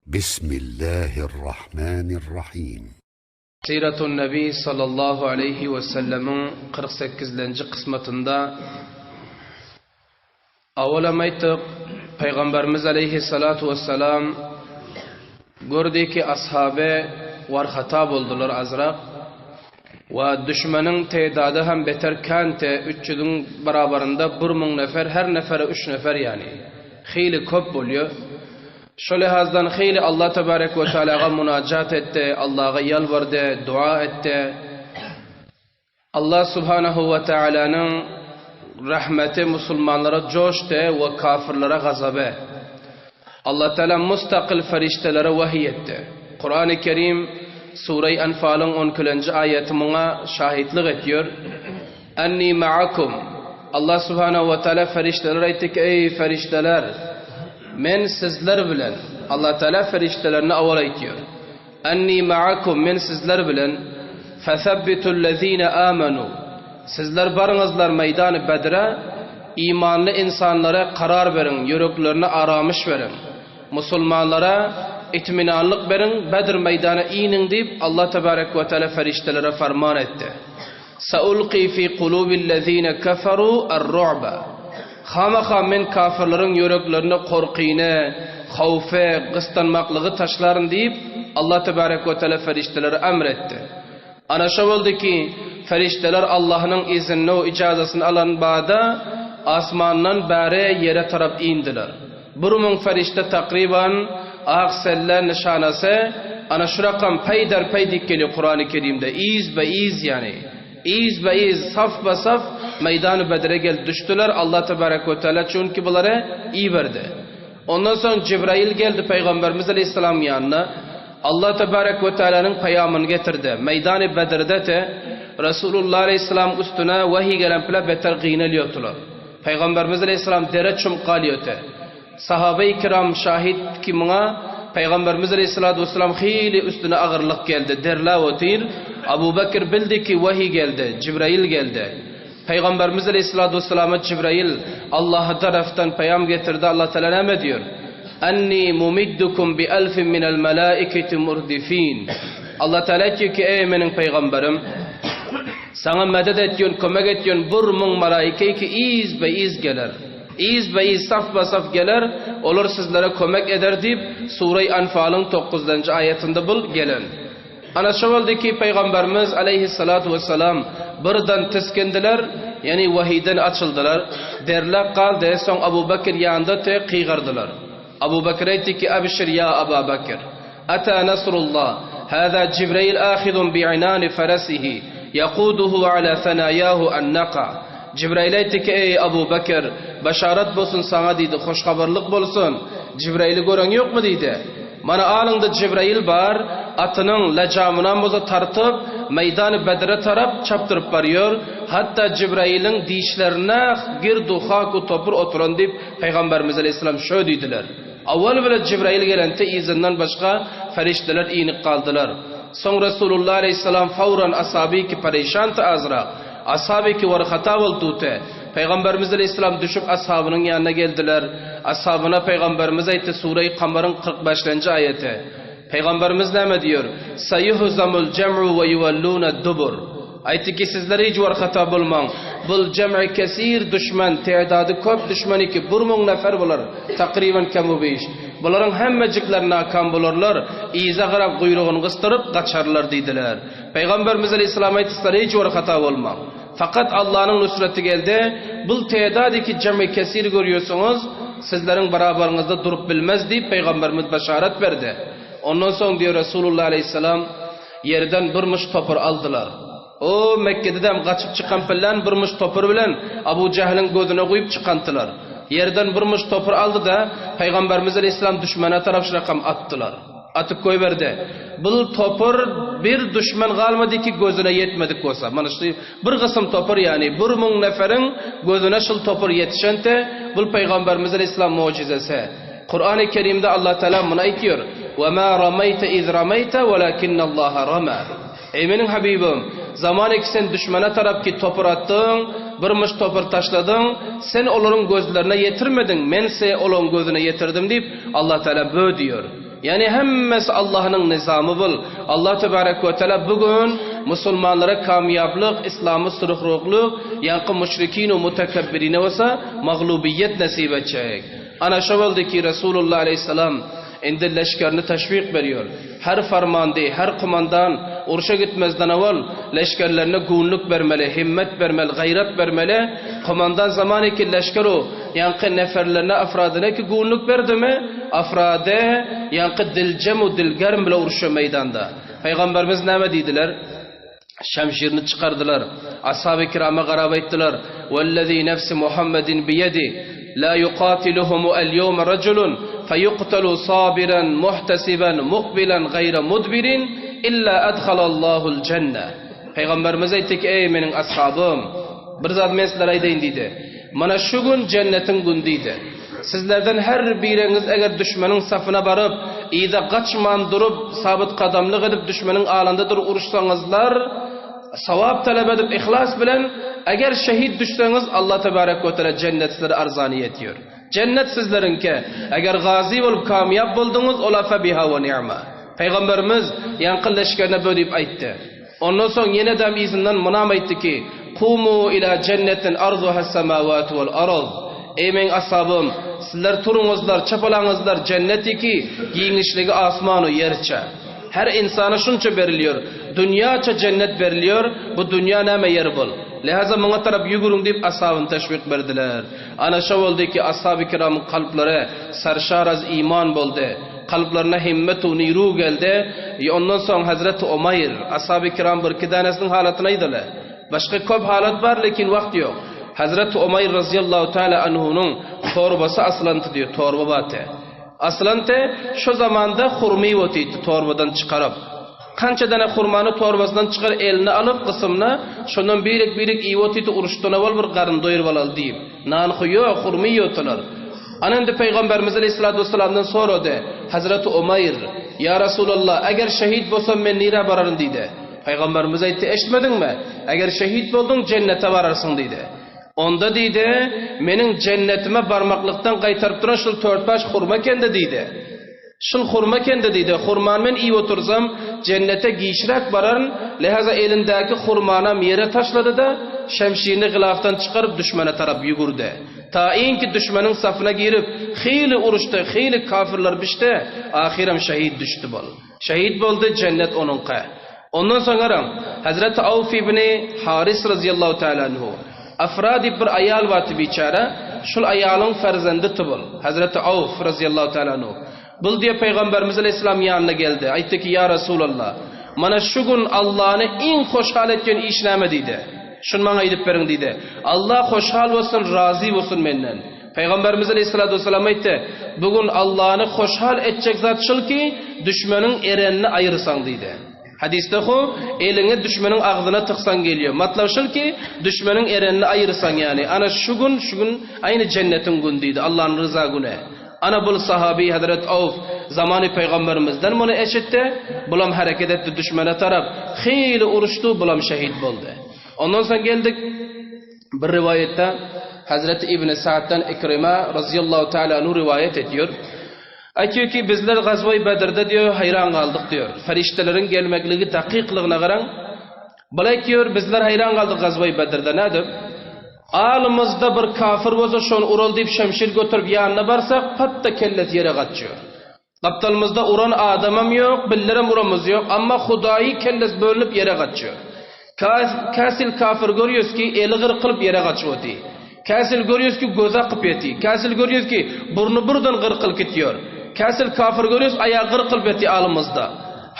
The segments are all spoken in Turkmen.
Bismillahirrahmanirrahim. Siratun Nebi sallallahu aleýhi we sellemiň 48-lenji kysmatynda awalam aýtdyk, Pygamberimiz aleýhissalatu wessalam gördi ki ashaby warhata boldular azrak we düşmeniň teýdady hem beter känti 300-iň barabarynda 1000 nefer her nefere 3 nefer ýani hili köp bolýar. Şo lihazdan hili Allah tebarek we tealaga munajat etdi, Allaga ýalbardy, dua etdi. Allah subhanahu we tealanyň rahmeti musulmanlara joşdy we kafirlere gazaby. Allah Teala mustakyl feriştelere wahiý etdi. Kurany Kerim Sure-i Enfalyň on ikilenji aýaty muňa şahitlik etýär. Enni ma'akum. Allah subhanahu we teala feriştelere aýtdy ki, eý ferişteler, men sizler bilen. Allah Teala feriştelerine awal aýtýar. Enni ma'akum, men sizler bilen. Fesebbitul-lezine amenu. Sizler baryňyzlar meýdany Bedre, imanly insanlara karar beriň, ýüreklerine aramyş beriň. Musulmanlara itminanlyk beriň, Bedr meýdana iniň diýip, Allah tebarek we teala feriştelere farman etdi. Saulqi fi kulubillezine keferu er-ru'ba. Hamaha men kafirleriň ýüreklerine gorkyny, howfy, gystanmaklygy taşlaryn diýip, Allah tebarek we teala feriştelere emr etdi. Ana şo boldy ki, ferişteler Allahnyň iznini we ijazasyny alan bada asmandan bäri ýere tarap indiler. Bir müň ferişte takryban ak selle nyşanasy ana şu rakam peýder-peý diýip gelýär Kurany Kerimde, yzbe-yz ýany, yzbe-yz, saf-ba-saf meýdany Bedre gelip düşdüler, Allah tebarek we teala çünki bulary iberdi. Ondan soň Jibraýyl geldi Pygamberimiz aleýhissalamyň ýanyna, Allah tebarek we tealanyň peýamyny getirdi. Meýdany Bedrde te Resulullah aleýhissalamyň üstüne wehiý gelen pile beter gynalýardylar. Pygamberimiz aleýhissalam dere çümüp galýardy. Sahabeýi kiram şahit ki muňa Pygamberimiz aleýhissalatu wessalam hili üstüne agyrlyk geldi, derläp otyr. Abu Bekr bildi ki wehiý geldi, Jibraýyl geldi. Pygamberimiz aleýhissalatu wessalama Jibraýyl Allahy tarapdan peýam getirdi, Allah Taala näme diýýär? Enni mumiddukum bi elfin minel melaiketi murdifin. Allah Taala aýtýar ki, eý meniň pygamberim, saňa medet etýän, kömek etýän 1000 malaike ki yzbe-yz geler. Yzbe-yz, saf-ba-saf geler, olar sizlere kömek eder diýip, Sure-i Anfalyň dokuzynjy aýatynda bul gelen. Ana şo boldy ki, Pygamberimiz aleýhissalatu wessalam birden tisgindiler, ýagny wahydan açyldylar. Derläp galdy, soň Abu Bekr ýanynda te gygyrdylar. Abu Bekr aýtdy ki, Abşir ýa Aba Bekr, Ata nasrullah, haza Jibreýil ahizun bi'inani farasihi, ýakuduhu ala senaýahu an-naqa. Jibreýil aýtdy ki, Eý Abu Bekr, beşarat bolsun saňa diýdi, hoş habarlyk bolsun. Jibreýili göreň ýokmy diýdi. Mana alyňda Jibraýyl bar, atynyň lejamynam bolsa tartyp, meýdany Bedre tarap çapdyryp barýar, hatda Jibraýylyň dişlerine girdu haku topur oturan diýip, Pygamberimiz aleýhissalam şö diýdiler. Awal bile Jibraýyl gelende yzyndan başga ferişdeler inip galdylar. Soň Resulullah aleýhissalam fawran asaby ki pereýşanty azrak, Ashaby ki war hata bolduty. Pygamberimiz aleýhissalam düşüp ashabynyň ýanyna geldiler. Ashabyna Pygamberimiz aýtdy Sure-i Kamaryň 45-lenji aýaty. Pygamberimiz näme diýýär? Saýuhzamul jem'u we ýuwelluna dubur. Aýtdy ki sizler hiç war hata bolmaň. Bul jem'i kesir düşmen, tädady köp düşmeni ki bir müň nefer bolar, takryban kemu-beýş. Bularyň hemmejikleri nakam bolarlar, yza garap guýrugyny gysdyryp gaçarlar diýdiler. Pygamberimiz aleýhissalam aýtdylar, Hiç bir hata bolmaň. Fakat Allanyň nusreti geldi, bul tedady ki jemy kesir görýärsiňiz, sizleriň barabaryňyzda durup bilmez diýip Pygamberimiz beşaret berdi. Ondan soň diýýär Resulullah aleýhissalam, ýerden bir muşt topur aldylar. O Mekgededem gaçyp çykan pillän bir muşt topur bilen Abu Jähliň gözüne guýup çykantylar. Ýerden bir muşt topur aldy-da, Pygamberimiz aleýhissalam düşmene tarap şurakam atdylar. Atyp goýberdi. Bul topar bir duşman galmady ki gözüne ýetmedik bolsa. Mana şu bir gysym topar ýagny bir müň neferiň gözüne şul topar ýetişente bul Pygamberimiz Aleyhisselam mucizesi. Kurany Kerimde Allah Teala muny aýtýar. Ve ma rameýte iz rameýte welakinnallaha rama. Eý meniň Habibim, zaman ki sen duşmana tarap ki topar atdyň, bir myş topar taşladyň, sen olaryň gözlerine ýetirmediň, men se olaryň gözüne ýetirdim diýip Allah Teala bö diýär. Ýagny hemmesi Allahnyň nizamy bul. Allah tebarek we teala bu gün musulmanlara kamýablyk, islamy surhruklyk, ýaňky müşrikin we mutekebbirine bolsa maglubiýet nesip etjek. Ana şo boldy ki Resulullah aleýhissalam indi leşgerini teşwik berýär. Her farmandy, her kumandan urşa gitmezden owal leşgerlerine günlük bermeli, himmet bermeli, gaýrat bermeli. Kumandan zamany ki leşger u ýaňky neferlerine, afradyna ki günlük berdimi, afrady ýaňky diljem u dilgerm bile urşa meýdanda. Pygamberimiz näme diýdiler? Şemşirini çykardylar. Ashaby kirama garap aýtdylar, Wellezî nefsi Muhammedin biýedih, lâ yuqâtiluhumu el-ýewme rejulun feýuktalu sabiran muhtesiben mukbilan gaýra mudbirin illâ edhalallâhul jenneh. Pygamberimiz aýtdy ki, Eý, meniň ashabym! Bir zat men sizlere aýdaýyn diýdi. Mana şu gün jennetiň güni diýdi. Sizlerden her biriňiz eger düşmeniň safyna baryp, yza gaçman durup, sabyt gadamlyk edip düşmeniň alynda durup uruşsaňyzlar, sawap talap edip yhlas bilen, eger şehit düşseňiz, Allah tebarek we teala jennet sizlere arzany ýetiyor. Jennet sizleriňki. Eger gazy bolup kamýap bolduňyz, ola febiha we ni'ma. Pygamberimiz ýaňky leşgerine bö diýip aýtdy. Ondan soň ýene-dem yzyndan munam aýtdy ki, Kumu ila jennetin arzuha semawatu wal arz. Eý meň ashabym, sizler turuňyzlar, çapalaňyzlar jenneti ki, giňişligi asman-u ýerçe. Her insana şunça berilýär. Dünýaça jennet berilýär, bu dünýa näme ýer bul. Lehaza muňa tarap ýügüriň diýip ashabyny teşwik berdiler. Ana şo boldy ki, ashaby kiramyň kalplary sarşar az iman boldy. Kalplaryna himmet-u niru geldi. I ondan soň Hezreti Omaýr, ashaby kiram birki dänesiniň halatyny aýdaly. Başga köp halat bar, lekin wagt ýok. Hezreti Omaýr razyýallahu taala anhunyň torbasy asylanty diýýär, torba bardy. Asylanty, şo zamanda hurmy otydy torbadan çykaryp. Kança däne hurmany torbasyndan çykar eline alyp gysymyna, şondan birek-birek iýip otydy, uruşdan owal bir garyn doýuryp alaly diýip. Nan-hy ýok, hurma iýip otylar. Ana indi Pygamberimiz aleýhissalatu wessalamdan sorady, Hazreti Umaýr, Ýa Resulallah, eger şehit bolsam men nirä bararyn diýdi. Pygamberimiz aýtdy, Eşitmediňmi? Eger şehit bolduň, jennete bararsyň diýdi. Onda diýdi, Meniň jennetime barmaklykdan gaýtaryp duran şul tört-bäş hurma ekende diýdi. Şul hurma ekende diýdi, hurmany men iýip otursam, jennete giçräk bararyn, lehaza elindäki hurmanam ýere taşlady-da, şemşirini gylafdan çykaryp düşmene tarap ýügürdi. Tainki düşmeniň safyna girip, hyly uruşdy, hyly kafirler bişdi, ahyram şehit düşdi bol. Şehit boldy, jennet onuňky. Ondan soň garaň, Hezreti Awf ibni Haris razyýallahu taala anhu, Afra diýip bir aýal bardy biçäre, şul aýalyň ferzendi tybul, Hezreti Awf razyýallahu taala anhu. Bul diýe Pygamberimiz aleýhissalam ýanyna geldi, aýtdy ki, Ýa Resulallah, mana şu gün Allany iň hoşhal etýän iş näme diýdi. Şuny maňa aýdyp beriň diýdi. Allah hoşhal bolsun, razy bolsun menden. Pygamberimiz aleýhissalatu wessalam aýtdy, Bu gün Allany hoşhal etjek zat şul ki, düşmeniň erenini aýyrsaň diýdi. Hadysda hu, eliňi düşmeniň agzyna tyksaň gelýär. Matlap şul ki, düşmeniň erenini aýyrsaň ýagny, ana şu gün, şu gün aýny jennetiň güni diýdi, Allanyň ryza güni. Ana bul sahaby Hazret Awf zamany pygamberimizden muny eşitdi, bulam hereket etdi düşmene tarap, hyly uruşdy, bulam şehit boldy. Ondan soň geldik Bir riwaýatda Hazreti Ibn Sa'ddan Ikrima razyýallahu taala anhu riwaýat edýär. Aýtýar ki, bizler Gazwa-i Bedrde diýýär, haýran galdyk diýýär. Ferişdeleriň gelmekligi dakyklygyna garaň. Bul aýtýar, bizler haýran galdyk Gazwa-i Bedrde nädip? Alymyzda bir kafir bolsa şony ural diýip şemşir göterip ýanyna barsak, patda kellesi ýere gaçýar. Gapdalymyzda uran adamam ýok, billerem uramyz ýok, amma Hudaýy kellesi bölünip ýere gaçýar. Käsil kafir görýäs ki, eli gyrkylyp ýere gaçyp oty. Käsil görýäs ki, gözi akyp ýaty. Käsil görýäs ki, burny birden gyrkylyp gitýär. Käsil kafir görýäs, aýagy gyrkylyp ýaty alymyzda.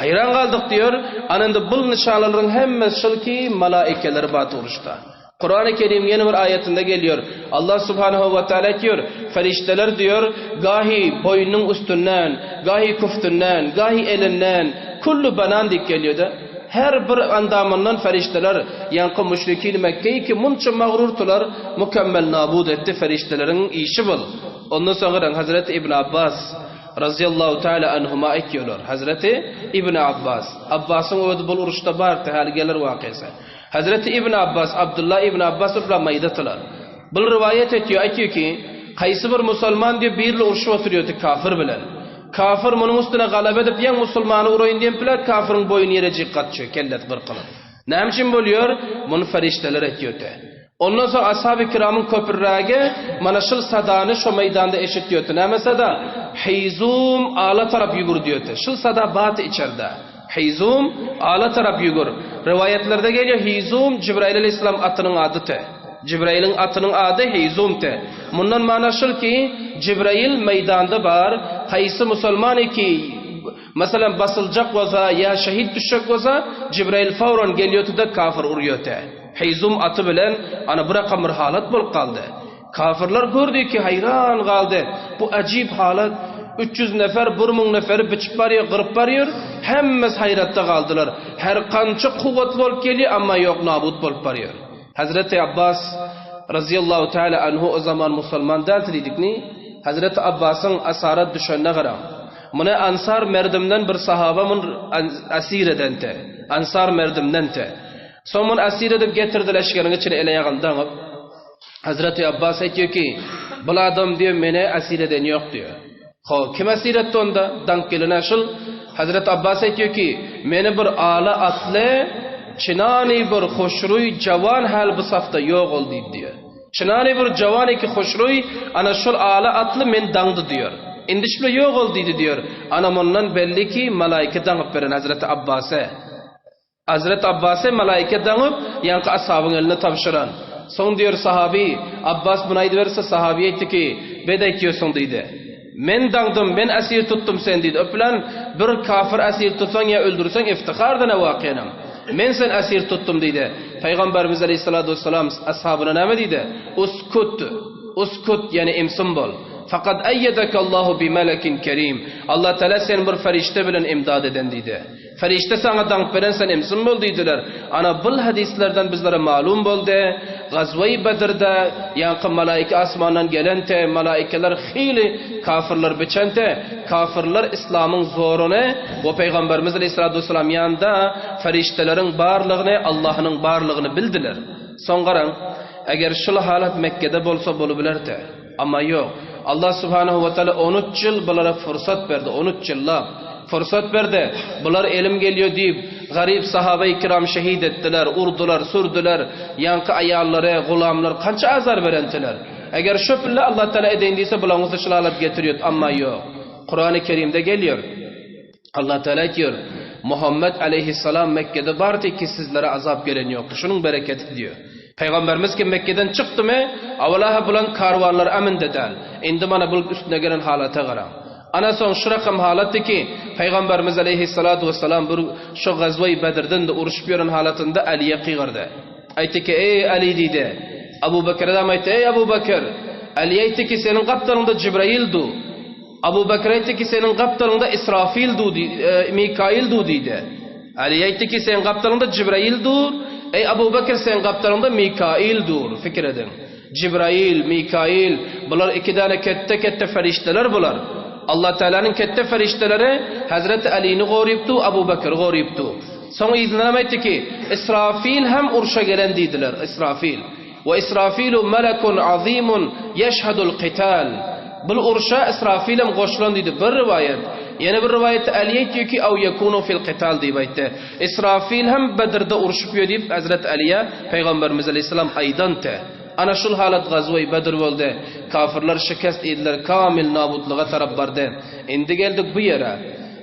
Haýran galdyk diýýär, ana indi bul nyşanalaryň hemmesi şul ki, malaikeler bat uruşda. Kurany Kerim ýene bir aýatynda gelýär. Allah subhanahu we taala aýtýar, Ferişdeler diýýär, gahi boýnunyň üstünden, gahi küftünden, gahi elinden, kullu banan diýip gelýär-de. Her bir endamyndan ferişdeler, ýaňky müşrikin Mekgeýi ki munça magrurdylar, mükemmel nabud etdi ferişdeleriň işi bul. Ondan soňra Hazreti Ibn Abbas razyýallahu taala anhuma aýtýarlar. Hazreti Ibn Abbas, Abbasyň özi bul uruşda bardy, häli geler wakysy. Hezreti Ibn Abbas, Abdullah ibn Abbas bilen maýdatylar. Bul riwaýat etýär, aýtýar ki, haýsy bir musulman diýip birle urşup oturýardy kafir bilen. Kafir munuň üstüne galaba edip ýaň musulmany uraýyn diýen plat kafiryň boýny ýerejik gaçýar, kellesi gyrkylyp. Näme üçin bolýar? Muny ferişdeler etýärdi. Ondan soň ashaby kiramyň köpürrägi mana şul sadany şo meýdanda eşitýärdi. Näme sada? Hizum ala tarap ýügür diýýärdi. Şul sada baty içerde. Hizum ala tarap ýügür. Riwaýatlarda gelýär Hizum Jibraýyl aleýhissalam atynyň adyty. Jibraýylyň atynyň ady Hizumty. Mundan mana şul ki, Jibraýyl meýdanda bar, haýsy musulmany ki, meselem basyljak bolsa ýa şehit düşjek bolsa, Jibraýyl fawran gelýärdi-de kafir urýardy. Hizum aty bilen ana bu rakam bir halat bolup galdy. Kafirler gördi ki, haýran galdy. Bu ajyp halat, 300 nefer 1000 neferi biçip barýar, gyryp barýar. Hemmesi haýratda galdylar. Her kança kuwwatly bolup gelýär, amma ýok nabut bolup barýar. Hazreti Abbas razyýallahu taala anhu o zaman musulman däldi diýdikni? Hazreti Abbasyň asarat düşenine garaň. Muny Ansar merdimden bir sahaba mun asir edente. Ansar merdimdente. Soň muny asir edip getirdi leşgeriň içine ele-aýagyny daňyp. Hazreti Abbas aýtýar ki, Bul adam diýýär, meni asir eden ýok diýýär. Ho, kim asir etdi onda? Daňyp gelene şul. Hazreti Abbas aýtýar ki, meni bir ala atly, çynany bir hoşroý jawan hal bu safda ýok ol diýdi diýýär. Çynany bir jawan ki hoşroý, ana şol ala atly meni daňdy diýýär. Indi şule ýok ol diýdi diýýär. Ana mundan belli ki, malaýka daňyp beren Hazreti Abbasa. Hazret Abbasy malaýka daňyp, ýaňky ashabyň eline tabşyran. Soň diýer sahaby, Abbas muny aýdyberse, sahaby aýtdy ki, Bet aýtýarsyň diýdi. Men daňdym, men esir tutdum seni diýdi. Öpülen bir kafir esir tutsaň ýa öldürseň iftihardan a wakyýanam. Men seni esir tutdum diýdi. Pygamberimiz aleýhissalatu wessalam ashabyna näme diýdi? Uskut, uskut ýagny imsim bol. Fakat eýýedekallahu bi melekin kerim. Allah Teala seni bir ferişde bilen imdad eden diýdi. Ferişde saňa daňyp beren sen emsin bol diýdiler. Ana bul hadyslardan bizlere malum boldy, Gazweýi Bedrde ýaňky malaika asmandan gelente, malaikalar hili kafirler biçente, kafirler islamyň zoruny we Pygamberimiz aleýhissalatu wessalam ýanynda ferişdeleriň barlygyny, Allahnyň barlygyny bildiler. Soň garaň, eger şul halat Mekgede bolsa bolubilerdi. Amma ýok. Allah subhanahu we taala on üç ýyl bulara fursat berdi, on üç ýyllap fursat berdi. Bular elim gelýär diýip, garyp sahabeýi kiram şehit etdiler, urdular, sürdüler, ýaňky aýallary, gulamlar kança azar berentiler. Eger şo pille Allah taala edeýin diýse, bulaň üstüne şul halat getirýärdi, amma ýok. Kurany Kerimde gelýär. Allah Teala aýtýar, Muhammet aleýhissalam Mekgede bardy ki sizlere azap gelen ýokdy. Şunuň bereketi diýýär. Pygamberimiz ki Mekgeden çykdymy, awalaha bulan karwanlar aminde däl. Indi mana bul üstüne gelen halata garaň. Ana soň şu rakam halatdy ki, Pygamberimiz aleýhissalatu wessalam bir şu gazweý Bedrden de uruşyp ýören halatynda Aliýe gygyrdy. Aýtdy ki, Eý Ali diýdi. Abu Bekre hem aýtdy, Eý Abu Bekr! Ali aýtdy ki, seniň gapdalyňda Jibrail du. Abu Bekr aýtdy ki, seniň gapdalyňda Israfil dur, Mikail dur diýdi. Ali aýtdy ki, seniň gapdalyňda Jibrail dur, eý Abu Bekr, seniň gapdalyňda Mikail dur. Pikir ediň. Jibrail, Mikail, bular iki däne ketde-ketde ferişdeler bular. Allah Tealanyň ketde ferişdeleri Hazreti Alini goryp dur, Abu Bekri goryp dur. Soň yzyndan hem aýtdy ki, Israfil hem urşa gelen diýdiler, Israfil. We Israfilu melekun azimun ýeşhedul kital. Bul urşa Israfilem goşulan diýdi bir riwaýat. Ýene bir riwaýatda Aly aýtýar ki, Aw ýekunu fil kital diýip aýtdy. Israfil hem Bedrde urşup ýör diýip Hezret Alyýa Pygamberimiz aleýhissalam aýdanty. Ana şul halat gazweý Bedr boldy. Kafirler şikest iýdiler, kamil nabutlyga tarap bardy. Indi geldik bu ýere.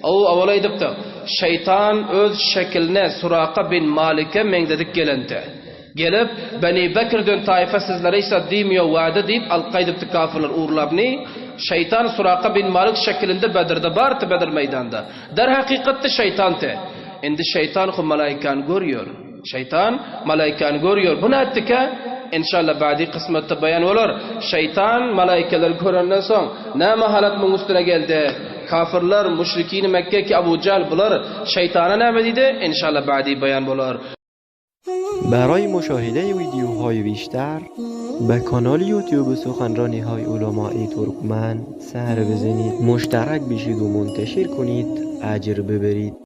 Ow owal aýdypdyk, şeýtan öz şekiline Suraka bin Malike meňzedip gelenti. Gelip, Beni Bekr dön taýfa sizlere hiç zat diýmiýo wada diýip alyp gaýdypdy kafirler urlapny. Şeýtan Suraka bin Malik şekilinde Bedrde bardy Bedr meýdanda. Der hakykatda şeýtanty. Indi şeýtan hu malaikany görýär. Şeýtan malaikany görýär. Bu nätdikä? Enşalla bady kysmatda baýan bolar. Şeýtan malaikalary görenden soň näme halat muň üstüne geldi? Kafirler, müşrikini Mekke ki Abu Jahl bular şeýtana näme diýdi? Enşalla bady baýan bolar. برای مشاهده ویدیوهای بیشتر به کانال یوتیوب سخنرانی های علمای ترکمن سر بزنید مشترک بشید و منتشر کنید اجر ببرید.